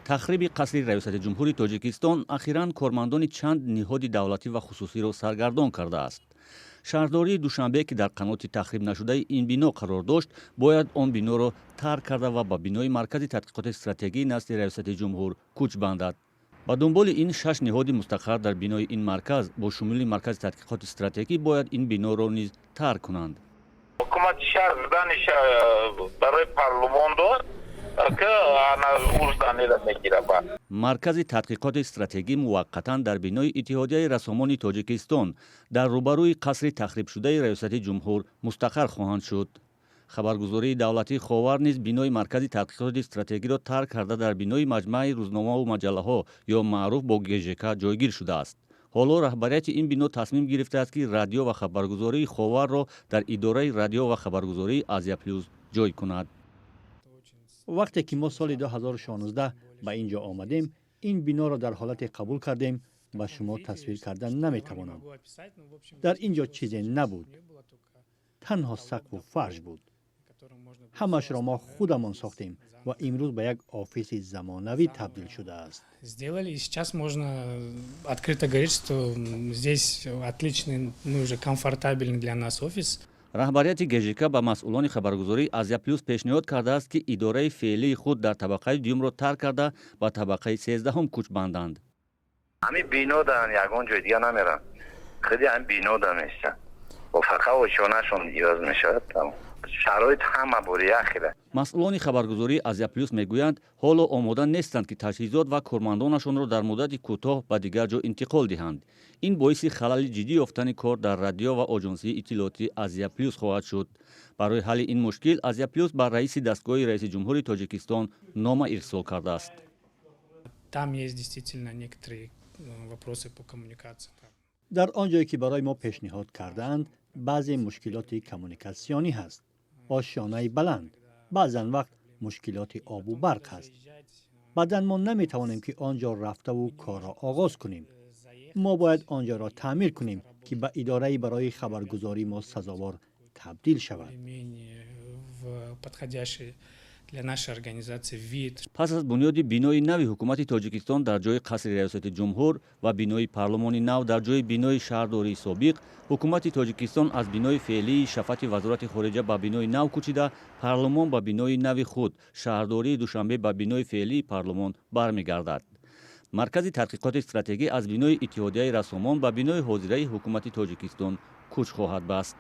Тахриби қасри Раёсати ҷумҳури Тоҷикистон ахиран кормандони чанд ниҳоди давлатӣ ва хусусиро саргардон кардааст. Шаҳрдории Душанбе, ки дар қаноти тахриб нашудаи ин бино қарор дошт, бояд он биноро тарк карда ва ба бинои Маркази тадқиқоти стратегӣ назди Раёсати ҷумҳур кӯч бандад. Ба дунболи ин, шаш ниҳоди мустақар дар бинои ин марказ, бо шумули Маркази тадқиқоти стратегӣ, бояд ин биноро низ тарк кунанд. Ҳукумати шаҳр здание ша барои парлумон дод, ки ана ӯ здание ра мегира баъд. Маркази тадқиқоти стратегӣ муваққатан дар бинои Иттиҳодияи рассомони Тоҷикистон дар рӯбарӯи қасри тахрибшудаи Раёсати ҷумҳур мустақар хоҳанд шуд. Хабаргузории давлатии «Ховар» низ бинои Маркази тадқиқоти стратегиро тарк карда, дар бинои Маҷмааи рӯзномаву маҷаллаҳо ё маъруф бо ГЖК ҷойгир шудааст. Ҳоло раҳбарияти ин бино тасмим гирифтааст, ки радио ва хабаргузории «Ховарро» дар идораи радио ва хабаргузории «Азия Плюс» ҷой кунад. Вақте ки мо соли 2016 ба ин ҷо омадем, ин биноро дар ҳолате қабул кардем, ба шумо тасвир карда наметавонам. Дар ин ҷо чизе набуд, танҳо сақфу фарш буд. Ҳамашро мо худамон сохтем ва имрӯз ба як офиси замонавӣ табдил шудааст. Сделали, и сейчас можно открыто говорить, что здесь отличный, ну, уже комфортабельный для нас офис. Раҳбарияти ГЖК ба масъулони хабаргузории «Азия Плюс» пешниҳод кардааст, ки идораи феълии худ дар табақаи дуюмро тарк карда, ба табақаи 13-ҳум кӯч банданд. Ҳамин бино дан ягон ҷой дига намерам, худи ҳамин бино да мешавад, фақат ошёнашон иваз мешавад, шароит ҳама бори яхела. Масъулони хабаргузории «Азия Плюс» мегӯянд, ҳоло омода нестанд, ки таҷҳизот ва кормандонашонро дар муддати кӯтоҳ ба дигар ҷо интиқол диҳанд. Ин боиси халали ҷиддӣ ёфтани кор дар радио ва оҷонсии иттилоотии «Азия Плюс» хоҳад шуд. Барои ҳалли ин мушкил «Азия Плюс» ба раиси дастгоҳи раиси ҷумҳури Тоҷикистон нома ирсол кардааст. Там есть действительно некоторые вопросы по коммуникации. Дар он ҷое, ки барои мо пешниҳод кардаанд, баъзе мушкилоти коммуникатсионӣ ҳаст: ошёнаи баланд, баъзан вақт мушкилоти обу барқ ҳаст. Баъдан мо наметавонем, ки он ҷо рафтаву корро оғоз кунем. Мо бояд он ҷоро таъмир кунем, ки ба идораи барои хабаргузории мо сазовор табдил шавад. Для нашей организации вид. Пас аз бунёди бинои нави ҳукумати Тоҷикистон дар ҷои қасри Раёсати ҷумҳур ва бинои парлумони нав дар ҷои бинои шаҳрдории собиқ, ҳукумати Тоҷикистон аз бинои феълии шафати Вазорати хориҷа ба бинои нав кӯчида, парлумон ба бинои нави худ, шаҳрдории Душанбе ба бинои феълии парлумон бармегардад. Маркази тадқиқоти стратегӣ аз бинои Иттиҳодияи рассомон ба бинои ҳозираи ҳукумати Тоҷикистон кӯч хоҳад баст.